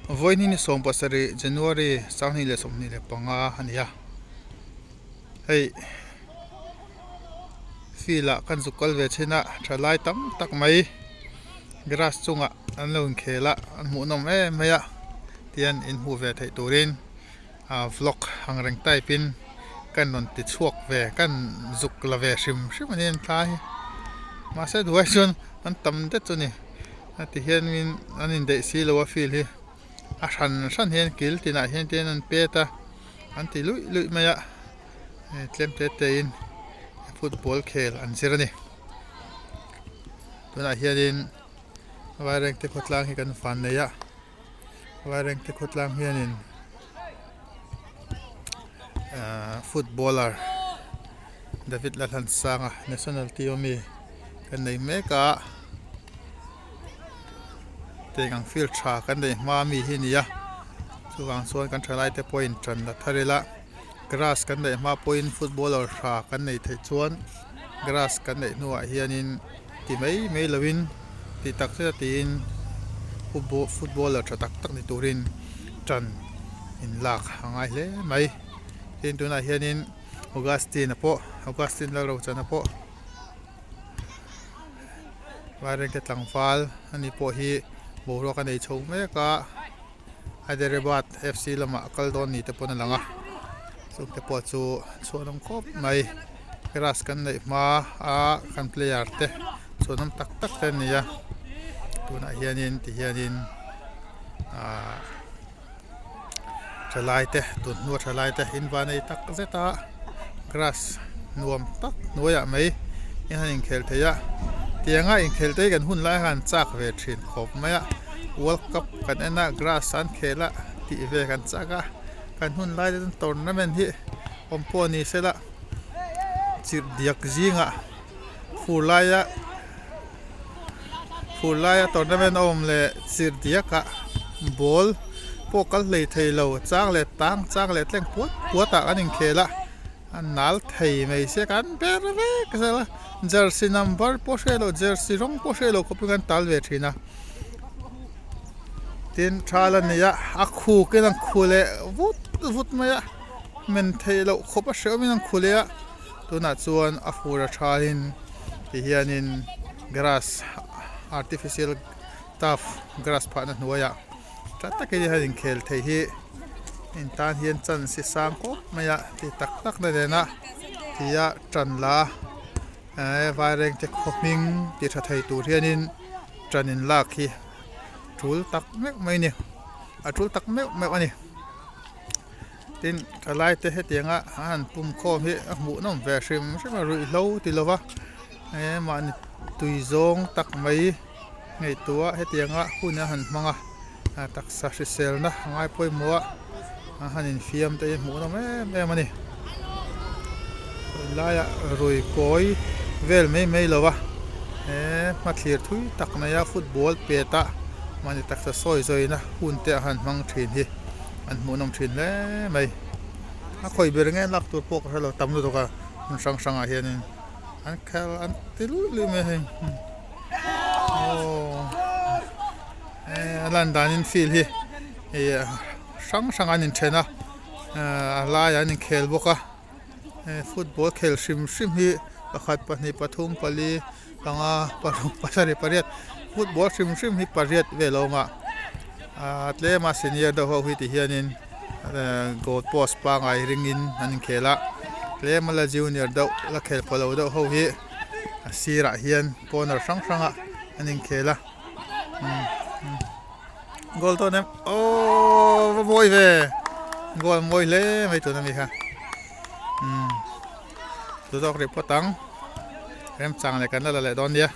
Vawiin ni 17 January 2025 a ni a, hei field ah kan zuk kal ve thin a thalai tam tak mai grass chungah an lo inkhel a an hmuhnawm em mai a tihian inhmuh ve theih turin ah vlog ang reng type in kan rawn ti chhuak ve kan zuk la ve hrim hrim a ni an thla hi mahse duai chuan an tam det chu a ni a ti hian min an indaih si lo a field hi a hran hran hian kil tinah hian te an pet a an ti luih luih mai a tlem te te in football khel an zir a ni tunah hianin Vairengte khawtlang hi kan van nei a. Vairengte khawtlang hianin ahh footballer David Lalhansanga national team ami kan nei mek a tiang ang field tha kan neih hma ami hi a ni a chuvang chuan kan thalai te pawhin tan la thar ila grass kan neih hma pawhin footballer tha kan neih theih chuan grass kan neih hnuah hianin. Ti mai mai lovin tih tak zet a tiin football footballer tha tak tak ni turin tan in lak a ngai hle mai. Tin tunah hianin Augustine a pawh Augustine Lalrochana pawh Vairengte tlangval ani pawh hi boruak a nei chho mek a Hyderabad F C lamah a kal dawn ni te pawn a lang a chungte pawh chu chhuanawm khawp mai. Grass kan neih hma a kan player te chhuanawm tak tak te an ni a tunah hianin ti hianin ahh thalai te tun hnua thalai te in van ei tak zet a grass nuam tak hnuaiah mai in han inkhel thei a tianga inkhel te hi kan hun lai khan chak ve thin khawp mai a world cup kan en a grass an khel a tih ve kan chak a kan hun lai te chuan tournament hi awm pawh ni sela. Chirh diak zingah fur laia fur laia tournament a awm leh chirh diakah ball pawh kal hlei thei lo chang leh tang chang leh tleng puat puat ah an inkhel a a nal thei mai sia kan ber vek zel a jersey number pawh hriat loh jersey rawng pawh hriat loh khawpin kan tal ve thin a tin thal a ni a a khuk in an khu leh vut vut mai a. Men theih loh khawp a hreh awmin an khu leh a tunah chuan a fur a thain ti hianin grass artificial turf grass phahna hnuaiah tha takin a inkhel thei hi in tan hian chance hi sang khawp mai a ti tak tak na nena ti a tan la eh vairengte khaw hming ti tha thei tur hianin tan in lak hi tul tak meuh mai a ni a tul tak meuh meuh a ni. Tin thalai te hetianga an han pum khawm hi a hmuh nawm ve hrim hrim a ruih hlo ti lova eh mahni tui zawng tak mai ngaihtuah hetianga hun a han hmang a a taksa hriselna a ngai pawimawh a a han infiam te hi hmuh nawm em em a ni tunlaiah rui kawi vel mai mai lova eh hmathlir thui tak mai a football pet a mahni taksa sawi zawina hun te a han hmang thin hi. An hmuhnawm thin hle mai. A khawi ber nge lak tur pawh ka hre lo tam lutuk a hmun hrang hrangah hianin an khel an ti luih luih mai a hei aww a lan danin field hi ih hrang hrang an inthen a a laiah an inkhel bawk a football khel hrim hrim hi pakhat pahnih pathum pali panga paruk pasarih pariat football hrim hrim hi pariat vel a awm a ahh tlem a senior deuh ho hi ti hianin goal post pangai ringin an inkhel a tlem a la junior deuh la khel pha lo deuh ho hi a sirah hian corner hrang hrangah an inkhel a goal dawn em aww va mawi ve goal mawi hle mai tuna mi kha umm chu zawk rih phawt ang remchang leh kan la la leh dawn nia.